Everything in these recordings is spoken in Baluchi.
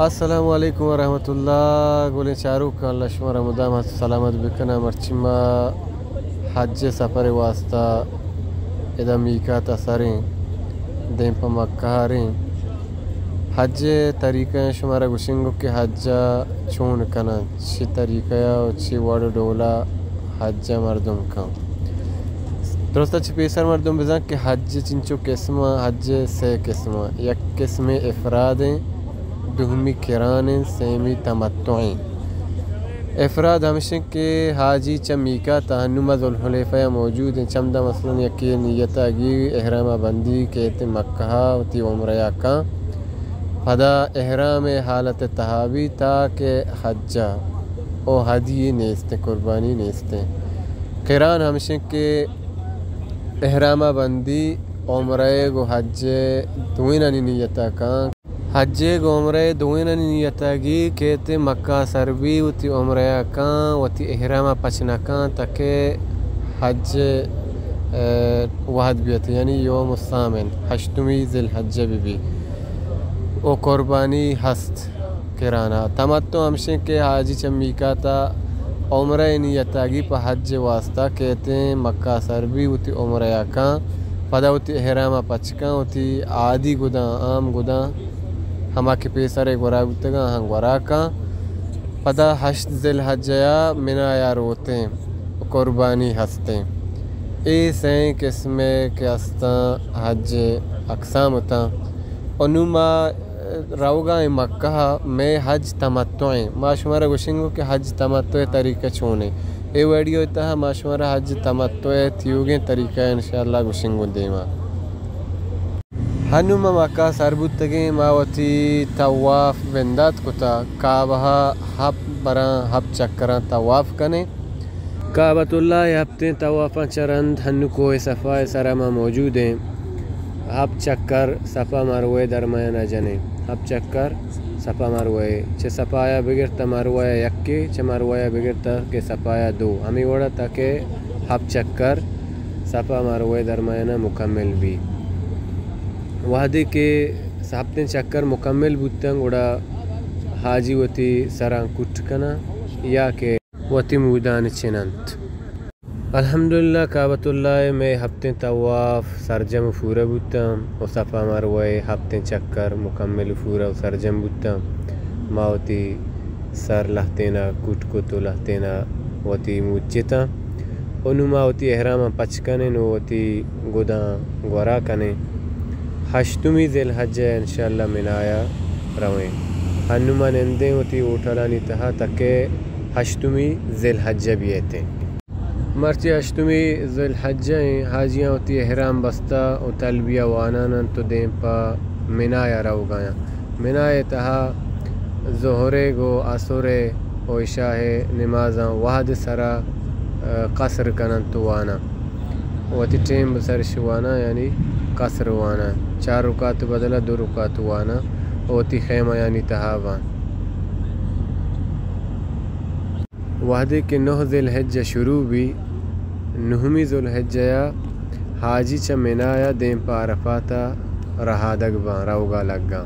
السلام علیکم ورحمۃ اللہ۔ گلیں چاروکاں، اللہ شمارا مدام سلامت بکناں۔ مرچی ما حج سفر واسطہ ادا میقات سریں، دیم پہ مکہ ریں۔ حج طریقہ شمارا گوشنگو کہ حج چون کناں، چی طریقہ و چی وڑ ڈولا حج مردم کن۔ درست چہ پیسر مردم بزن کہ حج چنچو قسم، حج سے قسم۔ یک قسم افراد ہیں، دومی کران ہیں، سیمی تمتع ہیں۔ افراد ہمشن کہ حاجی چہ میقات ہنو ما ذوالحلیفہ یا موجود ہیں، چمدا مثلاً یکی نیت آگی احرام بندی کیت مکہ وتی عمرہ کن، پدا احرام حالت تہا بی تا کہ حج او ہدی نیست، قربانی نیست۔ قران ہمشن کہ احرام بندی عمرہ گو حج دوینانی نیت کن۔ حج گو عمرہ دوینانی نیت گی کیت مکہ سر بی وتی عمرہ کن، وتی احرام پچ نہ کن تاکہ حج، اه، وہد بیت، یعنی یوم الثامن، ہشتمی ذی الحجہ بی بی۔ او قربانی ہست۔ کرانا۔ تمتع ہمشیں کہ حاجی چہ میقات ءَ عمرہ ءِ نیت ءَ گی پہ حج ءِ واسطہ کیتیں مکہ سر بی، وتی عمرہ ءَ کاں، پدا وتی احرام ءَ پچ کاں، وتی عادی گداں، عام گداں، ہما کہ پیسر ءَ گورا بوتگاں، آہاں گورا کاں۔ پدا ہشت ذی الحجہ ءَ منی ءَ روتیں، قربانی ہستیں۔ اے سئیں قسمے کہ ہستاں حج ءِ اقسام اتاں۔ و نوں ما روگا ایں مکہ ءَ، مئے حج تمتع ایں۔ ما شمارا گوشنگو کہ حج تمتع ءِ طریقہ چونیں۔ اے ویڈیو ءِ تہا ما شمارا حج تمتع ءِ تیوگیں طریقہ انشاءاللہ گوشنگو دیما۔ ہنوں ما مکہ ءَ سر بوتگیں، ما وتی طواف بندات کتا، کعبہ ءَ ہپت براں ہپت چکراں طواف کنیں۔ کعبۃ اللہ ءِ ہپتیں طوافاں چہ رند ہنو کوہ صفا ءِ سرا ما موجود ایں۔ ہپت چکر صفا مروہ ءِ درمیان ءَ جنیں۔ ہپت چکر صفا مروہ ءِ۔ چہ صفا ءَ بگر تا مروہ ءَ یکے، چہ مروہ ءَ بگر تا کہ صفا ءَ دو۔ ہمے وڑا تا کہ ہپت چکر صفا مروہ ءِ درمیان ءَ مکمل بی۔ وہدے کہ ہپتیں چکر مکمل بوتن، گڑا حاجی وتی سراں کٹ کناں یا کہ وتی مودان چننت۔ الحمدللہ، کعبۃ اللہ ءِ مئے ہپتیں طواف سرجم و پورہ بوتاں و صفا مروہ ءِ ہپتیں چکر مکمل و پورہ و سرجم بوتاں۔ ما وتی سر لہتینا کوٹ کت و لہتینا وتی مود جتاں و نوں ما وتی احراماں پچ کنیں و وتی گداں گورا کنیں۔ ہشتمی ذی الحجہ ءَ انشاءاللہ منایا رویں۔ ہنوں ما نندیں وتی ہوٹلانی تہا تاکہ ہشتمی ذی الحجہ بیئیتیں۔ مرچی ہشتمی ذی الحجہ ایں، حاجیاں وتی احرام بستہ و تلبیہ وانان انت و دیم پہ منایا روگایاں۔ منائے تہا ظہرے گو عصرے و عشاء نمازاں وہد سرا، اه، قصر کننت و واناں۔ وتی ٹیم بسرش واناں، یعنی قصر واناں۔ چار رکعت بدلا دو رکعت واناں و وتی خیمہ یعنی تہا باں۔ وہدے کہ نہ ذی الحجہ شروع بی، نہمی ذوالحجہ ءَ حاجی چہ منایا دیم پہ عرفات ءَ رہادگ باں، روگا لگاں۔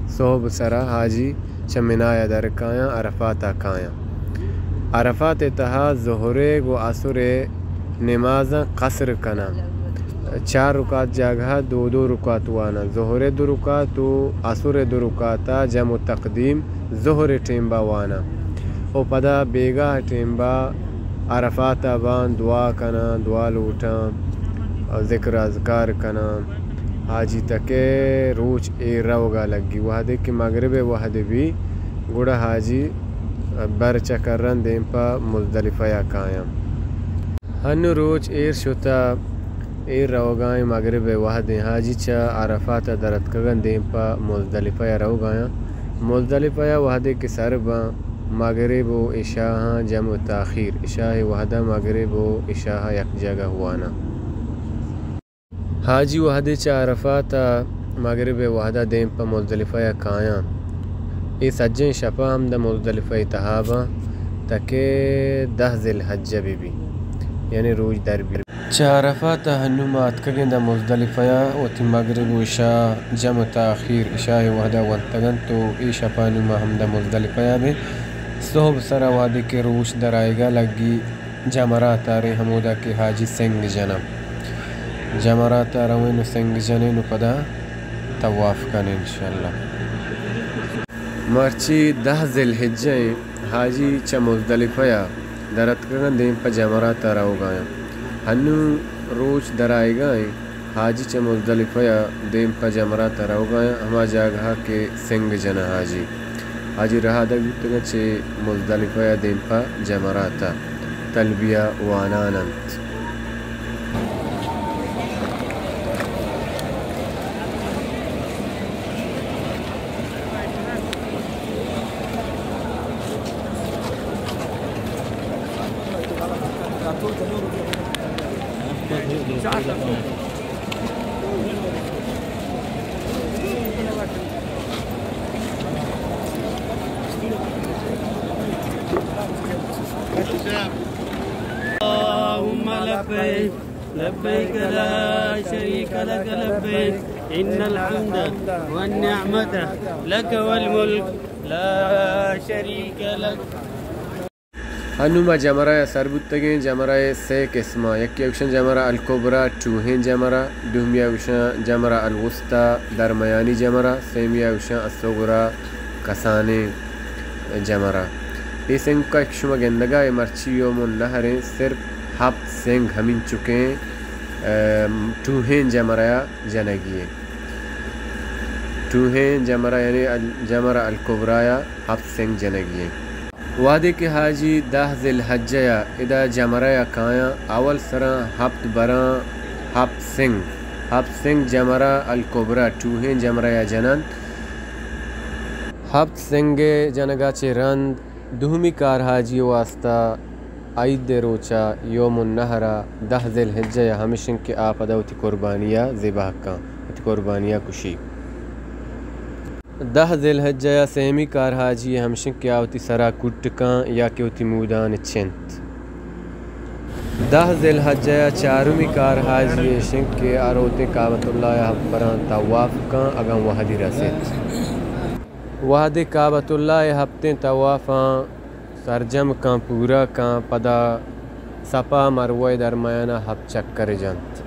صحب سرا حاجی چہ منایا در کایاں، عرفات ءَ کایاں۔ عرفات ءِ تہا ظہرے گو عصرے نمازاں قصر کناں۔ چار رکعت جاگہا دو دو رکعت واناں۔ ظہرے دو رکعت و عصرے دو رکعتا جمع و تقدیم ظہرے ٹیمبا واناں۔ و پدا بیگاہ ٹیمبا عرفاتا باں، دعا کناں، دعا لوٹاں، ذکر اذکار کناں۔ حاجی تکے روچ ایر روگا لگی۔ وہدے کہ مغرب وہد بی، گڑا حاجی بر چکراں دیم پہ مزدلفہ ءَ کایاں۔ ہنو روچ ایر شتہ، ایر روگائیں، مغرب ءِ وہدیں۔ حاجی چہ عرفات ءَ در اتکگاں دیم پہ مزدلفہ ءَ روگایاں۔ مزدلفہ ءَ وہدے کہ سر باں، مغرب و عشاء آں جمع و تاخیر، عشاء ءِ وہدا مغرب و عشاء یک جاگہ واناں۔ حاجی وہدے چہ عرفات ءَ مغرب ءِ وہدا دیم پہ مزدلفہ ءَ کایاں، اے سجہیں شپاں ہم داں مزدلفہ ءِ تہا باں تاکہ دہ ذی الحجہ بہ بی، یعنی روچ در بی۔ چہ عرفات ءَ ہنوں ما اتکگیں داں مزدلفہ ءَ، وتی مگرب و عشاء جمع و تاخیر عشاء ءِ وہدا ونتگ انت و اے شپا نوں ما ہم داں مزدلفہ ءَ بیں۔ سہب سرا وہدے کہ روچ در آیگا لگی، جمرات ءَ ریں، ہمودا کہ حاجی سنگ جناں۔ جمرات ءَ رویں و سنگ جنیں و پدا طواف کنیں انشاءاللہ۔ مرچی دہ ذی الحجہ ایں، حاجی چہ مزدلفہ ءَ در اتکگاں، دیم پہ جمرات ءَ روگایاں۔ ہنوں روچ در آیگا ایں، حاجی چہ مزدلفہ ءَ دیم پہ جمرات ءَ روگایاں، ہما جاگہ ءَ کہ سنگ جناں حاجی۔ حاجی رہادگ بوتگاں چہ مزدلفہ ءَ دیم پہ جمرات ءَ تلبیہ وانان انت۔ اللهم لبيك، لبيك لا شريك لك لبيك، إن الحمد والنعمة لك والملك لا شريك لك۔ ہنوں ما جمرہ ءَ سر بوتگیں۔ جمرہ ءِ سے قسماں، یکے گوشاں جمرہ الکبریٰ، ٹوہیں جمرہ، دومی ءَ گوشاں جمرہ الوسطیٰ، درمیانی جمرہ، سیمی ءَ گوشاں الصغریٰ، کسانیں جمرہ۔ اے سنگ کہ شما گندگا اے مرچی یوم النحر ایں، صرف ہپت سنگ ہمینچکیں، ام، ٹوہیں جمرہ ءَ جنگی ایں۔ ٹوہیں جمرہ یعنی ال-، جمرہ الکبریٰ ءَ ہپت سنگ جنگی ایں۔ وہدے کہ حاجی دہ ذی الحجہ ءَ ادا جمرہ ءَ کایاں، اول سراں ہپت براں ہپت سنگ، ہپت سنگ جمرہ الکبریٰ، ٹوہیں جمرہ ءَ جننت۔ ہپت سنگ ءِ جنگا چہ رند دومی کار حاجی ءِ واسطہ عید ءِ روچا یوم النحر ءَ دہ ذی الحجہ ءَ ہمش انت کہ آ پدا وتی قربانی ءَ ذبح کن، وتی قربانی ءَ کشی۔ دہ ذی الحجہ ءَ سیمی کار حاجی ءِ ہمش انت کہ آ وتی سرا کٹ کن یا کہ وتی مودان چنت۔ دہ ذی الحجہ ءَ چارمی کار حاجی ءِ اش انت کہ آ روتیں کعبۃ اللہ ءِ ہپت براں طواف کن اگاں وہدی رسیت۔ وہدے کعبۃ اللہ ءِ ہپتیں طوافاں سرجم کن، پورا کن، پدا صفا مروہ ءِ درمیانا ہپت چکر جنت۔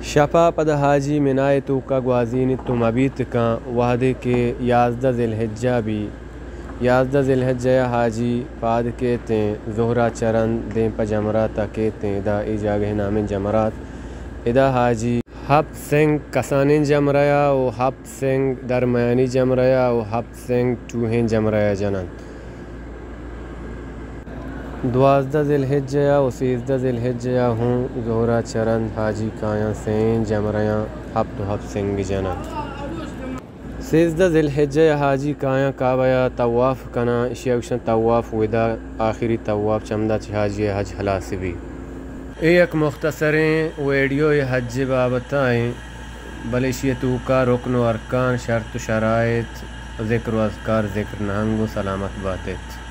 شپا پدا حاجی منی ءِ توکا گوازینیت و مبیت کن، وہدے کہ یازدہ ذی الحجہ بی، یازدہ ذی الحجہ ءَ حاجی پاد کیتیں، ظہرا چہ رند دیم پہ جمراتا کیتیں، ادا اے جاگہ ءِ نام انت جمرات۔ ادا حاجی ہپت سنگ کسانیں جمرہ ءَ و ہپت سنگ درمیانی جمرہ ءَ و ہپت سنگ ٹوہیں جمرہ ءَ جننت۔ دوازدہ ذی الحجہ ءَ و سیزدہ ذی الحجہ ءَ ہوں ظہرا چہ رند حاجی کایاں سئیں جمرہاں ہپت و ہپت سنگ جننت۔ سیزدہ ذی الحجہ ءَ حاجی کایاں کعبہ ءَ طواف کناں، اشیا گوشاں طواف وداع، آخری طواف، چمدا چہ حاجی ءِ حج ہلاس بی۔ اے یک مختصریں ویڈیوے حج ءِ بابت ءَ ایں، بلے اشی ءِ توکا رکن و ارکان، شرط و شرائط، ذکر و اذکار ذکر نہ انت۔ گوں سلامت بات ات۔